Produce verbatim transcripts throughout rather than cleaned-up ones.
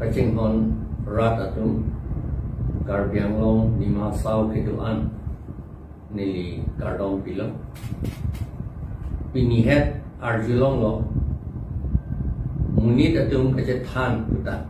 Kachinghon rat atum, Karbi Anglong Dima Hasao kedo-an, neli kardom pilo. Pini het arjulonglo, monit atum kachethan puta.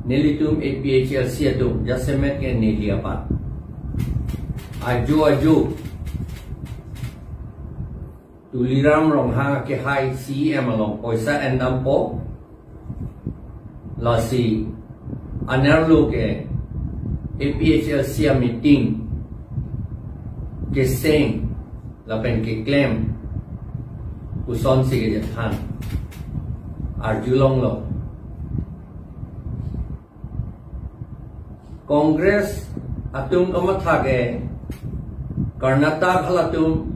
Nelitum A P H L C atum, jasemet ke neli apat, ajo ajo Tuliram Ronghang akehai C E M along poisa endampo. Lasi anerlo ke A P H L C a meeting keseng lapen keklem pusonsi kachethan. Arjulonglo. Congress atum kamatha ke Karnataka halatum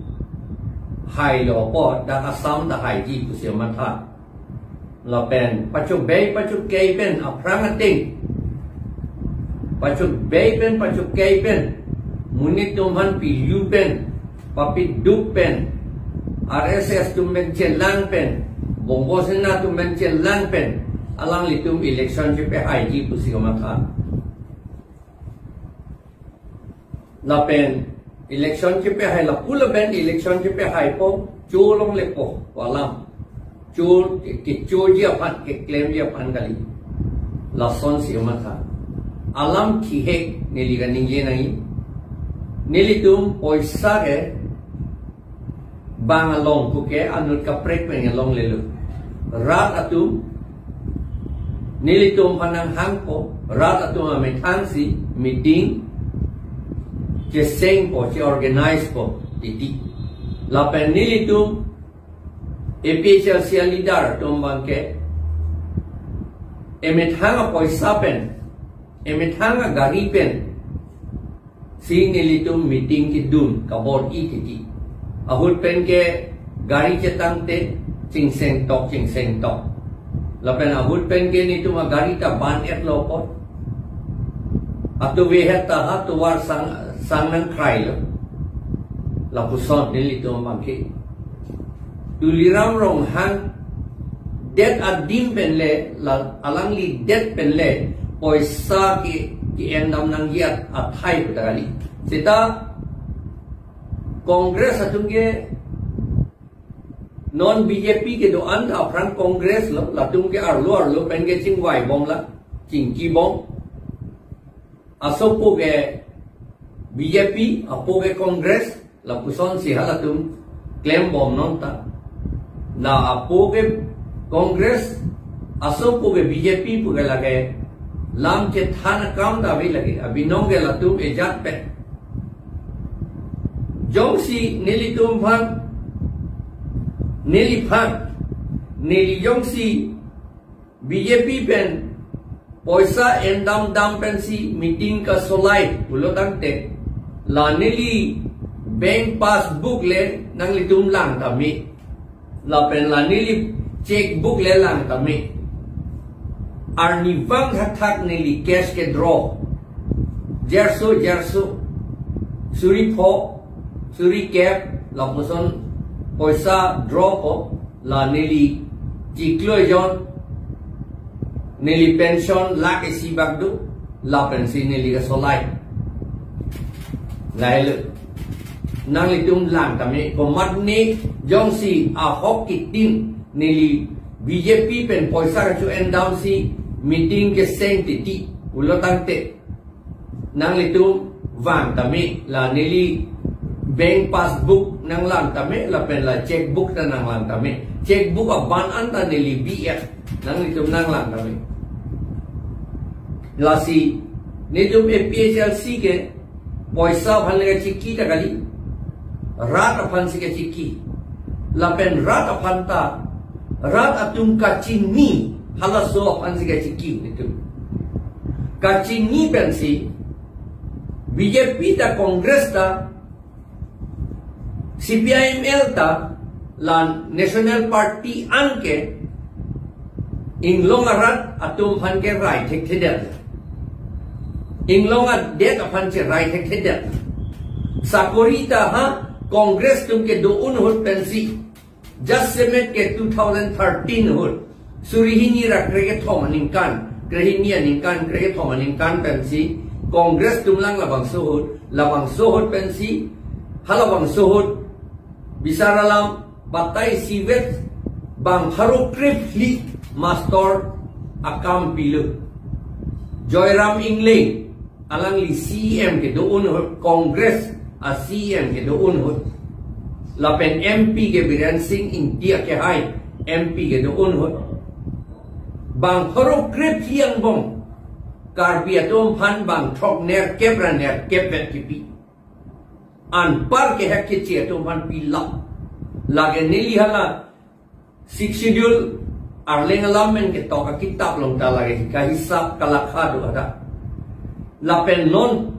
hailo apot dak Assam ta haiji pusi matha. Lapen pachobei pachokei pen aphrang ateng, pachobei pen pachokei pen, monit atum aphan pilu pen, papiduk pen, R S S atum pen chelang pen, Bongo Sena atum pen chelang pen, alanglitum election chepehaiji pusi kamatha. Lapen election chepehai lapu lapen election chepehaipo, cholonglepo, alam. Cho, ke, kechoji aphan, keklemji aphan kali. Lasonsi matha. Alam thihek neli kaningje nangji. Nelitum poisa ke bang along puke anut kaprek pen longlelo. Rat atum, nelitum aphan nanghangpo, rat atum amethangsi meeting chesengpo, che-organizepo titi. Lapen nelitum A P H L C a leader atum abangke emethang apoisa pen, emethang agari pen si nelitum meeting kedun kabor-i titi. Ahut pen ke gari chetangte chingseng tok, chingseng tok. Lapen ahut pen ke nelitum agari ta ban-etlo apot, atuve het ta ha tovar sang, sang nangkrailo. Lapuson nelitum abangke. Tuliram Ronghang det adim pen le, la, alangli det pen le, poisa ke, ke-endam nangji athai puta kali. Seta Congress atum ke non B J P kedo-an aphrang Congress lo, latum ke arlo arlo pen ke chingvaibomla, chingkibom. Asopo ke B J P, apo ke Congress, lapusonsi halatum klembomnon ta. La apo ke Congress, asopo ke B J P pu ke lake lam chethan akam ta ave lake, abinong ke latum ejat pen. Jongsi nelitum aphan, neliphan, neli jongsi B J P pen poisa endam dam pensi meeting kasolai pulo tangte, la neli bank passbook le nanglitum lang tame, lapen la neli checkbook le lang tame. Arnivang thakthak neli cash ke draw, jerso jerso, suri pho, suri kep, lapuson poisa draw po. La neli chiklo ejon, neli pension lakh isi bak do, lapensi neli kasolai. Lahelo. Nanglitum lang tame, komatne jongsi ahok kitin neli B J P pen poisa kacho-endamsi meeting keseng titi pulo tangte, nanglitum vang tame, la neli bank passbook nanglang tame, lapen la checkbook ta nanglang tame. Checkbook aban an ta neli B F, nanglitum nanglang tame. Lasi nelitum A P H L C ke poisa aphan le kachiki ta kali, rat aphansi kachiki. Lapen rat aphan ta, rat atum kachini, halaso aphansi kachiki nelitum. Kachini pensi B J P ta, Congress ta, C P I M L ta, la National Party an ke inglong arat atum aphan ke rai thekthedet. Inglong adet aphan cherai thekthedet. Sakori ta ha Congress atum kedo-un ahut pensi, jasemet ke two thousand thirteen ahut, Suri hini ra krekethom aningkan, krehini aningkan, krekethom aningkan pensi Congress atum lang labangso ahut, labangso ahut pensi, halabangso ahut bisar alam batai sivet bang pharo krephli mastor akam pilo. Joyram Engleng, alangli C E M kedo-an ahut, Congress a C E M kedo-an ahut. Lapen M P ke Biren Singh Ingti akehai M P kedo-an ahut. Bang pharo krephli angbong Karbi atum aphan bang throk nerkep ra nerkep vet kipi. Anpar kehek keche atum aphan pilap. Lake neli hala Sixth Schedule arleng alam men ketok akitap along ta lake kahisap kalakha do hadak. Lapen non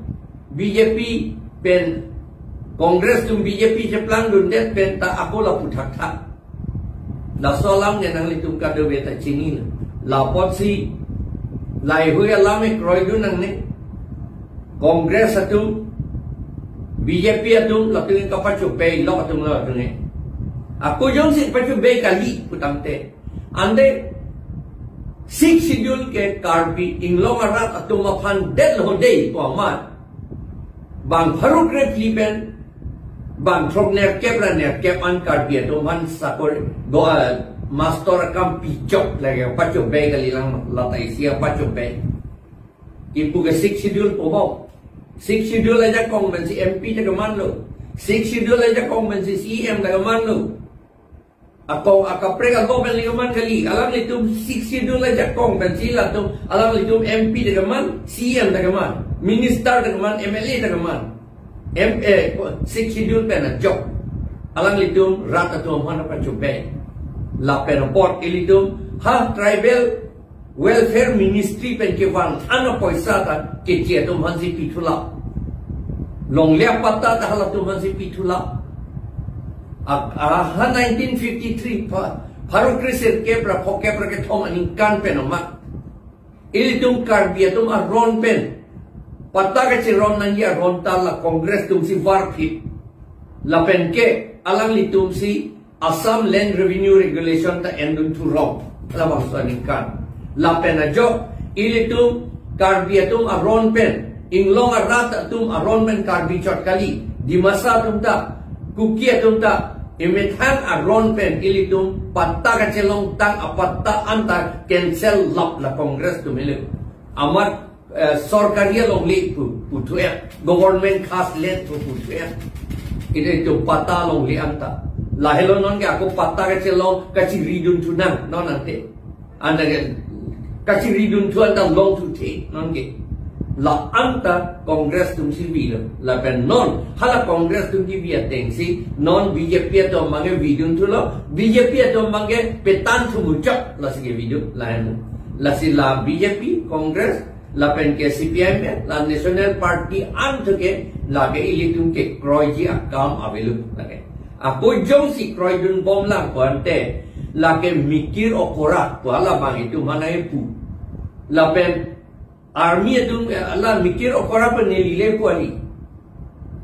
B J P pen Congress atum B J P cheplangdundet pen ta ako lapu thakthak. Laso alam ke nanglitum kadokave ta chinilo. Lapotsi laheihui alam ke kroidun nangne. Congress atum, B J P atum, latum kapachobei, lok atum latum ne. Ako jongsi pachobei kali putangte. Ante Sixth Schedule ke Karbi Anglong arat atum aphan detlo dei pu amat. Bang pharo krephli pen, bang throk nerkep ra nerkep an Karbi atum aphan sakori, go, eh, mastor akam pichok lake pachobei kali lang, lata isi pachobei. Kipu ke Sixth Schedule pu bom. Sixth Schedule ajakong pensi M P ta kemanlo. Sixth Schedule ajakong pensi C E M ta kemanlo. Akong akaprek ako pen le keman kali. Alanglitum Sixth Schedule ajakong pensi latum, alanglitum M P ta keman, C E M ta keman, minister ta keman, M L A ta keman. M A, Sixth Schedule pen ajok. Alanglitum rat atum aphan pachobei. Lapen apot ilitum ha Tribal Welfare Ministry pen kevang an apoisa ta keche atum aphansi pithulap. Longle apatta ta halatum aphansi pithulap. A, a, ha nineteen fifty-three pha, pharo kresirkep ra phokep ra kethom aningkan pen amat ilitum Karbi atum aron pen patta kacheron nangji aron ta la Congress atumsi varphit. Lapen ke alanglitumsi Assam Land Revenue Regulation ta endun thurong. Labangso aningkan. Lapen ajok ilitum Karbi atum aron pen, Anglong arat atum aron pen Karbi chot kali, Dimasa atum ta, Kuki atum ta, emethang aron pen ilitum patta kachelongtang apatta anta cancel lap la Congress atum helo. Amat, eh, sorkari alongle pu, puthu-et, government khas land pu puthu-et. Ilitum patta alongle anta. Lahelo non ke ako patta kachelong kachiridun thunang non ante. Anta ke kachiridun thu anta longthu the non ke. La anta Congress atumsi vilo. Lapen non hala Congress atum kevi atengsi non B J P atum abangke vidun thulo, B J P atum abangke petan thu muchot, lasi kevidun lahenlo. Lasi la B J P, Congress, lapen ke C P I M ke, la National Party an thu ke lake ilitum kekroiji akam avelo lake. Ako jongsi kroidun bom lang pu ante lake mikir okora pu halabang itum aphan nangpu. Lapen army atum, eh, la mikir okora pu neli le pu ali.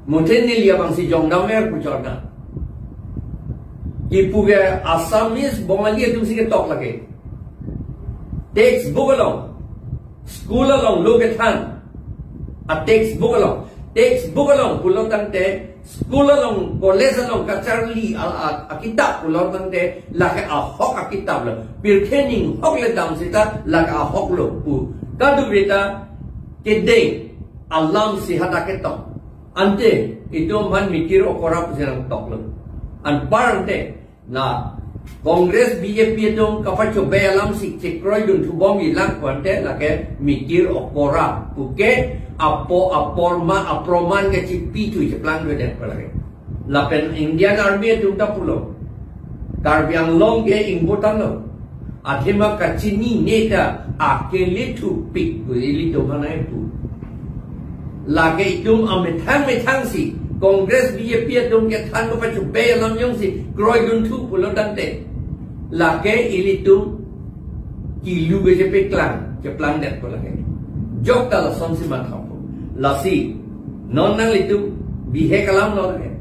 Muthe neli abangsi jongdam er pu chorna. Kipu ke Assamese Bongali atumsi ketok lake. Textbook along, school along lo kethan a textbook along, textbook along pulo tangte, school along, college along kacharli a, a, akitap pulo tangte lake ahok akitap lo. Pirthe ning hok le dam seta lake ahok lo pu. Kadokave ta kedeng alamsi hadak ketok. Ante itum aphan mikir okora pusi nangtoklo. Anpar ante na Congress B J P atum kapachobei alamsi chekroidun thubom ilang pu ante lake mikir okora pu ke apo aporma aproman kachipithu cheplangdundet pu lake. Lapen Indian Army atum ta pulo, Karbi Anglong ke ingbutanglo. Athema kachinine ta akele thupik pu ilitum aphan nangpu. Lake itum amethang methangsi Congress B J P atum kethan kapachobei alam jongsi kroidun thu pulo tangte lake ilitum kilu ke chepeklang, cheplangdet pu lake. Jok ta lasonsi mathapo. Lasi non nanglitum bihek alam lo lake.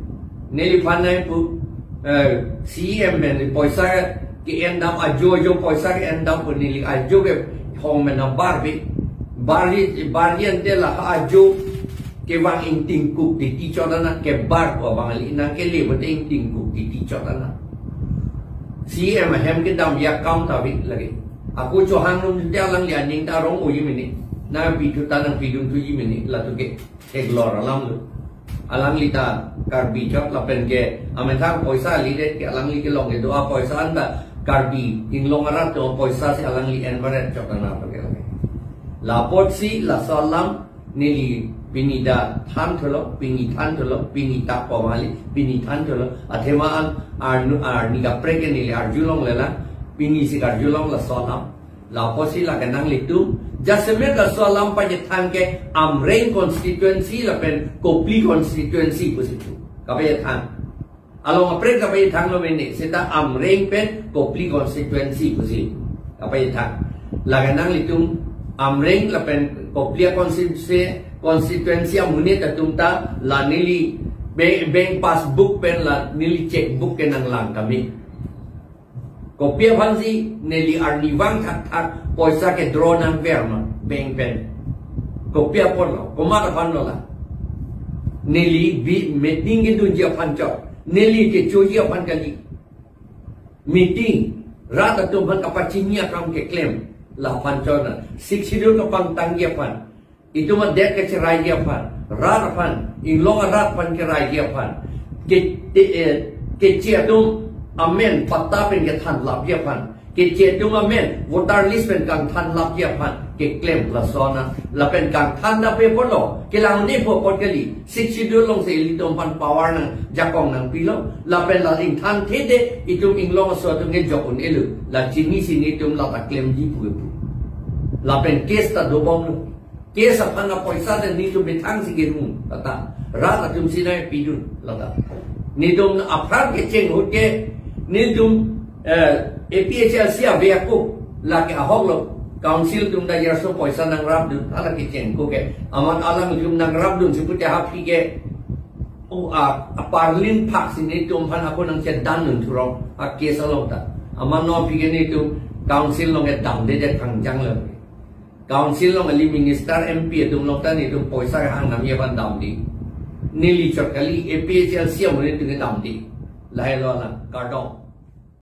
Neliphan nangpu, eh, C E M pen poisa Ke-endam ajo ajo poisa ke-endam pu neli ajo ke hong mena barbi. Bari bari ante la ajo kevang ingtingkuk titi chot anak, kebar ko abang ali nangkele bote ingtingkuk titi chot anak. C M ahem kedam ya kam tabi lagi. Ako chohang nung te alangli aning ta rong uji mini. Nangpithu ta nangpidun thuji mini, latum ke theklor alam lo. Alangli ta Karbi chot lapen ke amethang poisa lidet ke alangli kelong kedo apoisa anta Karbi Anglong arat atum apoisa si alangli enbaret chot anak ke lagi. Lapotsi laso alam neli pini ta than thulo, pini than thulo, pini ta pamali, pini than thulo. Athema an arnu arni kaprek ke neli arjulong lela, pini si karjulong laso alam. Lapotsi lake nanglitum, jasemet laso alam pachethang ke Amreng constituency lapen Kopili constituency pusi tu kapachethang. Along aprek kapachethang lo mene, seta Amreng pen Kopili constituency pusi kapachethang. Lake nanglitum Amreng lapen Kopili constituency, constituency amonit atum ta la neli bank, bank passbook pen la neli checkbook ke nanglang kami. Kopi aphansi neli arnivang thakthak poisa ke draw nangver ma bank pen. Kopi apotlo, komat aphan lo la. Neli bi meeting kedunji aphan chot, neli kechoji aphan kali. Meeting, rat atum aphan kapachini akam keklem, laphan chot na. Sixth Schedule kapangtangji aphan, itum adet kecheraiji aphan, rat aphan, Anglong arat aphan keraiji aphan, ke, eh, keche atum amen patta pen kethanlapji aphan, keche atum amen voter list pen kangthanlapji aphan keklem laso na. Lapen kangthan dape apotlo, kelang ne po apot kali. Sixth Schedule alongsi ilitum aphan power nangjakong nangpilo, lapen la ingthan thede itum Anglong aso atum kejok un-elo, la chinisi nelitum lata klemji pu pu. Lapen case ta dobomlo. Case aphan apoisa ta nelitum methang si kerung, tata rat atum si nangpidun lata. Nelitum aphrang kecheng ahut ke nelitum, eh, A P H L C ave ako, lake ahok lo, council atum ta jarso poisa nangrapdun, hala kecheng ako ke. Amat alanglitum nangrapdunsi pute aphi ke, o, a, a parlin phak si nelitum aphan ako nangchedan dun thurong, a case along ta. Amat non aphi ke nelitum council along ke damdedet kangjang lo. Council along kali, minister, M P atum along ta nelitum poisa kehang namji aphan damde. Neli chot kali, A P H L C amonit atum ke damde. Lahelo alang, kardom.